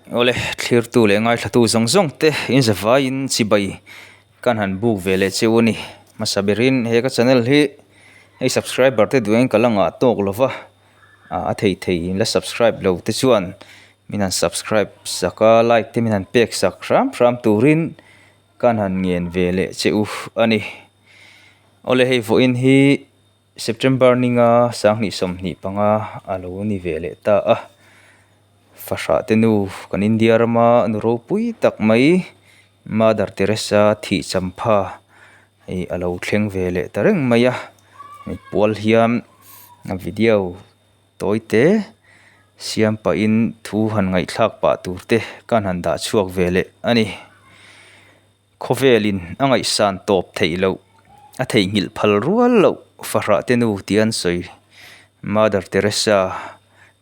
Awle, thlirtu leh ngaithlatu zawng zawng te in zavaiin chibai kan han buk ve leh cheu a ni. Hmasa berin he ka channel hi hei subscriber te duhin ka la ngah tawk lo va, a thei thei in la subscribe lo te chuan min han subscribe sak a, like te min han pek sak hram hram turin kan han ngen ve leh che u a ni. Awle hei vawiin hi September ninga sanghnih 25 a lo ni ve leh ta a, fahrah te nu kan India rama nu ropui tak mai Mother Teresa thih champha hei a lo thleng ve leh ta reng mai a, hei pual hian a video tawi te siam pahin thu han ngaihthlak pah tur te kan han dah chhuak ve leh a ni. Khawvelin a ngaihsan tawp theih loh, a theihnghilh phal rual loh fahrah te nu tih an sawi. Mother Teresa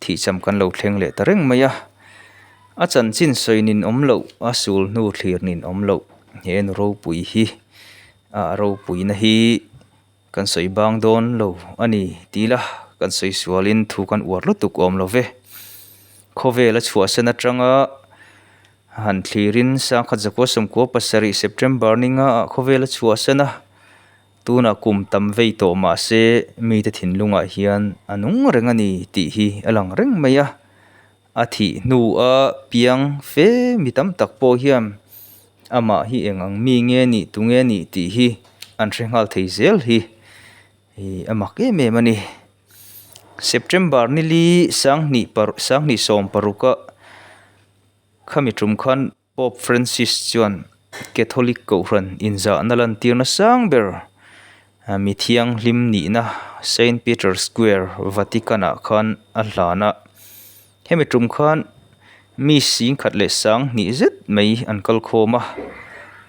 thihcham kan lo thleng leh ta reng mai a. A chanchin sawi nin awm loh, a sul hnu thlir nin awm loh he nu ropui hi a ropuina hi kan sawi bang dawn lo a ni tih la kan sawi sualin thu kan uar lutuk awm lo ve. Khawvel a chhuahsan atanga Han thlirin sangkhat zakua sawmkua pasarih September ni nga ah khawvel a chhuahsan a, tunah kum tam vei tawh mah se mite thinlungah hian a nung reng a ni tih hi a lang reng mai a. A thih hnu a piang fe mi tam tak pawh hian amah hi eng ang mi nge nih tu nge nih tih hi an hre nghal thei zel hi a mak em em a ni. September ni li sanghnih sanghnih sawm paruk a. Khami tum khan Pope Francis chuan Catholic Kohhran inzahna lantirna sang ber mi thianghlim nihna Saint Peter's Square, Vatican-ah khan a hlan a. Hemi tum khan mi singkhat leh sanghnih zet mai an kal khawm a,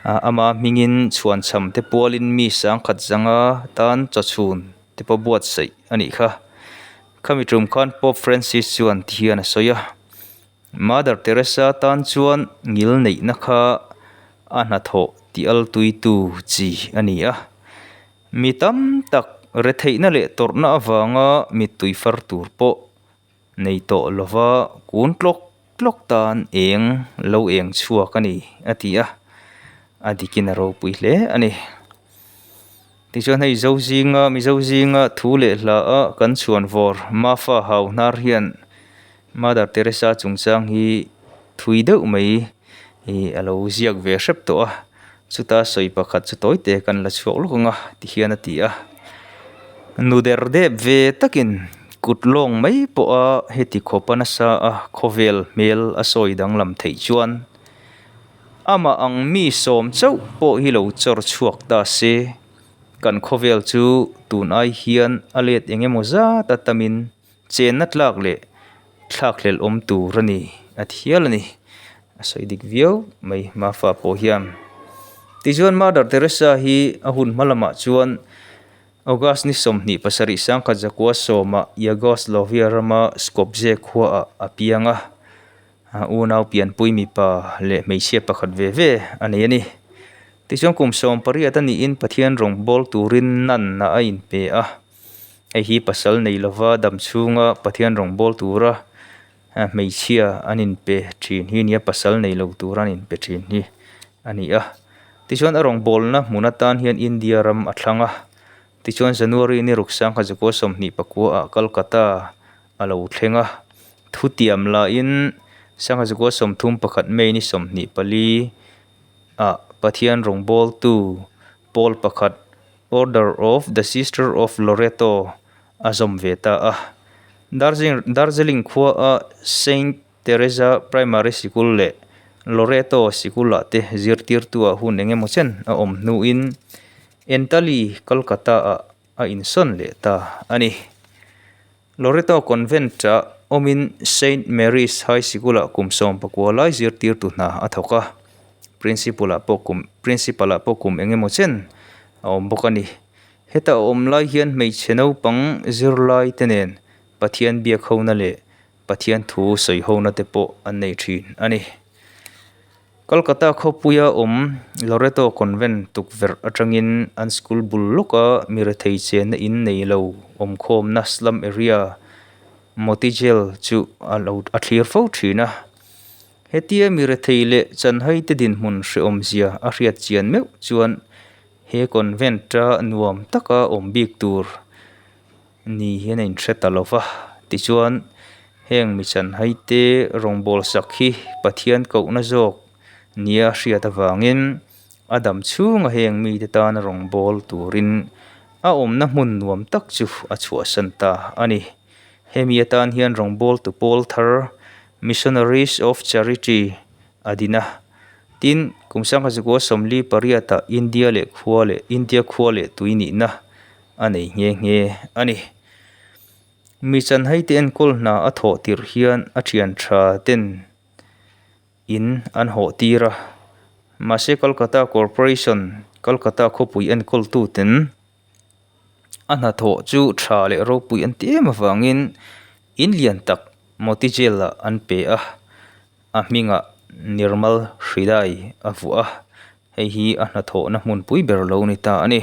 ama hmingin chhuanchham te pualin mi sangkhat zanga tan chawchhun te pawh buatsaih a nih kha. Khami tum khan Pope Francis chuan tihian a sawi a. Mother Teresa tan chuan ngil neihna kha a hnathawh tih al tuitu chi a ni a. Mi tam tak retheihna leh tawrhna avanga mittui far tur pawh nei tawh lova kun tlawk tlawk tan eng lo eng chhuak a ni, a ti a. A dikin a ropui hle a ni. Tichuan hei Zo zinga Mizo zinga thu leh hla a kan chhuan vawr Mafa hau hnar hian Mother Teresa chungchang hi thui deuh mai ih a lo ziak ve hrep tawh a, chuta sawi pakhat chu tawi te kan la chhuak lawk ang a tihian a ti a. Nu der dep ve takin kut lawng mai pawha heti khawpa nasa a khawvel hmel a sawi danglam theih chuan Amah ang mi sawm chauh pawh hi lo chawr chhuak ta se, kan khawvel chu tun ai hian a let eng emaw zat a tamin chenna tlak leh thlakhlelh awm tur a ni a ti hial a ni. A sawi dik viau mai Mafa pawh hian. Tichuan Mother Teresa hi a hun hma lamah chuan August ni 27 sangkhat zakua sawmah Yugoslavia rama Skopje khuaah a piang a. A unau pianpui mipa leh hmeichhia pakhat ve ve a nei a ni. Tichuan kum 18 a niin Pathian rawng bawl turin nanna a inpe a. Hei hi pasal nei lova dam chhunga Pathian rawng bawl tura hmeichhia an inpe thin hi nia pasal nei lo tura an inpe thin hi a ni a. Tichuan a rawng bawlna hmun atan hian India ram a thlang a. Tichuan January ni ruk sangha zakua 29 ah Kolkata a lo thleng a, thutiam lahin sangha zakua 31 May ni 24 ah Pathian rawngbawltu pawl pakhat Order of the Sister of Loreto a zawm ve ta a. Darjeeling khua a Saint Teresa Primary Sikul leh Loreto Sikulah te zirtirtu ah hun engemaw chen a awm hnuin Entally Kolkata ah a insawn leh ta a ni. Loreto Convent-ah awmin Saint Mary's High Sikul-ah kum 19 lai zirtirtu hna a thawk a, Principal-ah pawh kum Principal-ah pawh kum eng emaw chen a awm bawk a ni. Heta a awm lai hian hmeichhe naupang zirlai te nen Pathian biak hona leh Pathian thu sawi hona te pawh an nei thin a ni. Kolkata khawpuia awm Loreto Convent tukverh atangin an school bul lawka mi rethei chenna in nei lo awmkhawmna slum area Motijheel chu a lo a thlir fo thin a. Hetia mi rethei leh chanhaite dinhmun hrehawmzia a hriat chian meuh chuan he convent-a nuam taka awm bik tur ni hian a inhre ta lo va. Tichuan, heng mi chanhaite rawngbâwl sak hi Pathian kohna zawk nia a hriat avangin a dam chhunga heng mite tana rawngbâwl turin a awmna hmun nuam tak chu a chhuahsan ta a ni. Hemi atan hian rawngbawltu pawl thar Missionaries of Charity a din a. Tin, kum sangha zakua 48 ah India leh khua leh India khua leh tui nihna a nei nghe nghe a ni. Mi chanhaite enkawl hna a thawh tirh hian a thian tha ten in an hawh tir a. Mahse Kolkata Corporation, Kolkata khawpui enkawltu ten, A hnathawh chu tha leh ropui an ti em avangin in lian tak Moti Jail ah an pe a, a hmingah Nirmal Hridai a vuah a, hei hi a hnathawhna hmunpui ber lo ni ta a ni.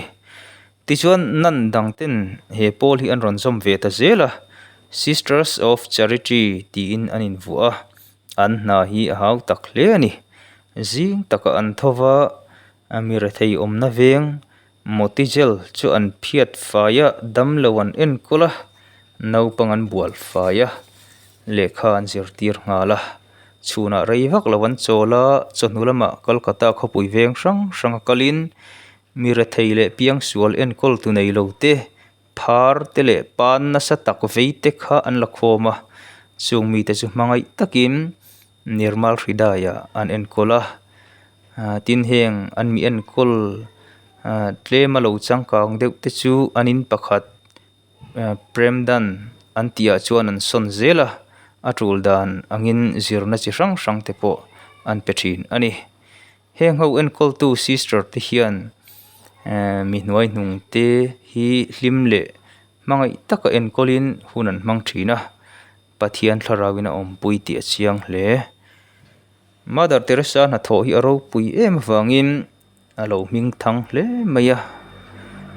Tichuan nun dang ten he pawl hi an rawn zawm ve ta zel a, Sisters of Charity tiin an invuah a, an hna hi a hau tak hle a ni. Zing takah an tho va, mi rethei awmna veng Motijel chu an phiat fai a, damlo an enkawl a, naupang an bual fai a, lehkha an zirtir nghal a. Chhunah rei vak lo an chawl a, chawhnu lamah Kolkata khawpui veng hrang hranga kalin mi rethei leh piangsual enkawl tu nei lo te, phar te leh pan nasa tak vei te kha an la khawm a, chung mite chu hmangaih takin Nirmal Hridaya an enkawl a. Tin heng an mi enkawl tlem a lo changkang deuh te chu an in pakhat Premdan an tih ah chuan an sawn zel a, a tul dan angin zirna chi hrang hrang te pawh an pe thin a ni. Heng ho enkawltu sister te hian mi hnuai hnung te hi hlim leh hmangaih taka enkawlin hun an hmang thin a, Pathian thlarauin a awmpui tih a chiang hle. Mother Teresa hnathawh hi a ropui em avangin a lo hming thang hle mai a,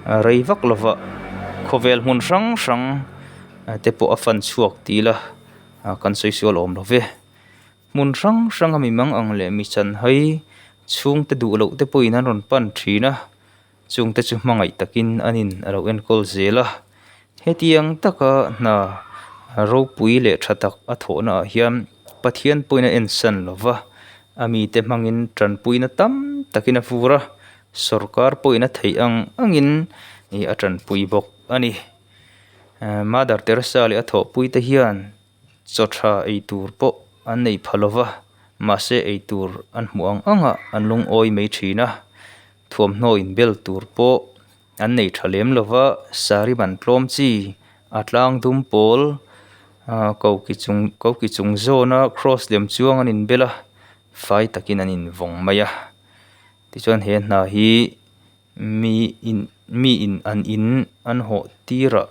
a rei vak lova khawvel hmun hrang hrang te pawh a fan chhuak ti ila kan sawi sual awm lo ve. Hmun hrang hrang a mi mang ang leh mi chanhai chhungte duh loh te pawhin an rawn pan thin a. Chungte chu hmangaih takin an in a lo enkawl zel a, hetiang taka hna ropui leh tha tak a thawhna ah hian Pathian pawhin a ensan lo va, a mite hmangin tanpuina tam takin a vur a, sawrkar pawhin a theih ang angin a tanpui bawk a ni. Mother Teresa leh a thawhpuite hian chaw tha ei tur pawh an nei pha lo va, mahse ei tur an hmuh ang angah an lungawi mai thin a. Thuamhnaw inbel tur pawh an nei tha lem lo va, sari ban tlawm chi a tlang dum pawl ah koki chung koki chung zawna cross lem chuang an inbel a, fai takin an invawng mai a. Tichuan he hna hi mi in mi in an in an hawh tirah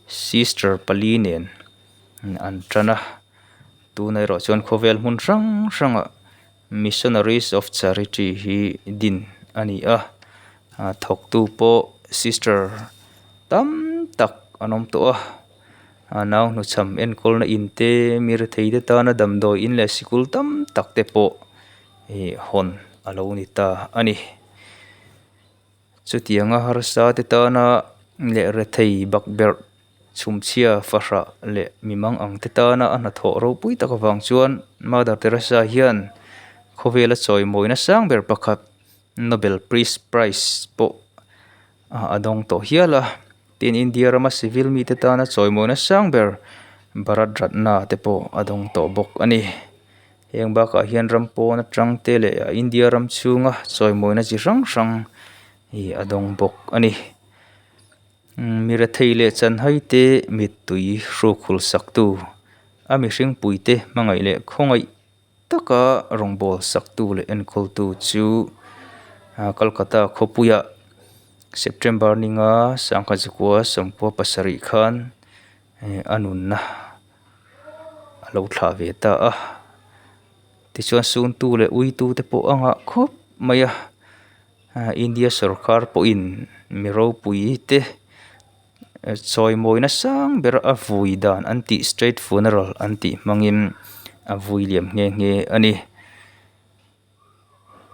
sister pali nen an tan a, tunah erawh chuan khawvel hmun hrang hrangah Missionaries of Charity hi din a ni a, thawktu pawh sister tam tak an awm tawh a, a nau hnuchham enkawlna in te mi rethei te tana damdawi in leh sikul tam tak te pawh ih hawn a lo ni ta a ni. Chutianga harsa te tana leh rethei bakberh Chhumchhia, fahrah leh mimang ang te tana a hnathawh ropui tak avang chuan Mother Teresa hian khawvela chawimawina sang ber pakhat Nobel Peace Prize pawh a dawng tawh hial a. Tin, India rama civil mite tana chawimawina sang ber Bharat Ratna te pawh a dawng tawh bawk a ni. Heng bakah hian ram pawn atang te leh India ram chhunga chawimawina chi hrang hrang hi a dawng bawk a ni. Mi rethei leh chanhai te mittui hrukhul saktu, a mihring puite hmangaih leh khawngaih taka rawngbâwl saktu leh enkawltu chu Kolkata khawpuiah September ninga sangkhat zakua sawmpua pasarih khan a nunna a lo thlah ve ta a. Tichuan suntu leh uitute pawh a ngah khawp mai a. India sorkar pawhin mi ropui te chawimawina sang ber a vui dan an tih state funeral an tih hmangin a vui liam nghe nghe a ni.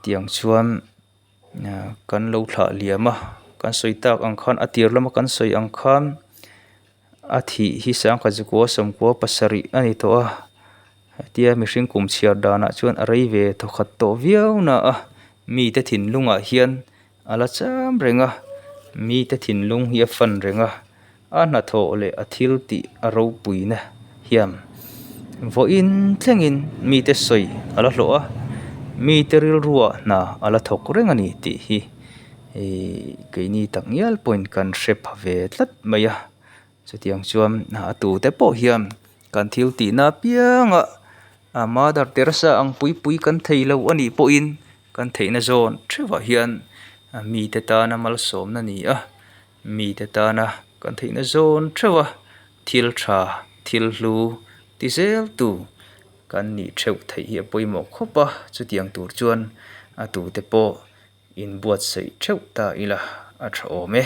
Tiang chuan kan lo thlah liam a, kan sawi tak ang khan a tir lama kan sawi ang khan a thih hi sangkhat zakua sawmkua pasarih a ni tawh a, hetia mihring kum chhiar danah chuan a rei ve thawkhat tawh viau na a, mite thinlungah hian a la cham reng a, mite thinlung hi a fan reng a, a hnathawh leh a thil tih a ropuina hian vawiin thlengin mite sawi a la hlawh a, mite rilruah hna a la thawk reng a ni tih hi ihh keini tak ngial pawhin kan hre pha ve tlat mai a, chutiang chuan a tute pawh hian kan thil tihna apiangah a Mother Teresa ang pui pui kan thei lo a nih pawhin kan theihna zawn theuhah hian mite tana malsawmna a ni a, mite tana kan theihna zawn theuh a, thil tha thil hlu ti zel tu kan nih theuh theih hi a pawimawh khawp a, chutiang tur chuan a tute pawh inbuatsaih theuh ta ila a tha awm e.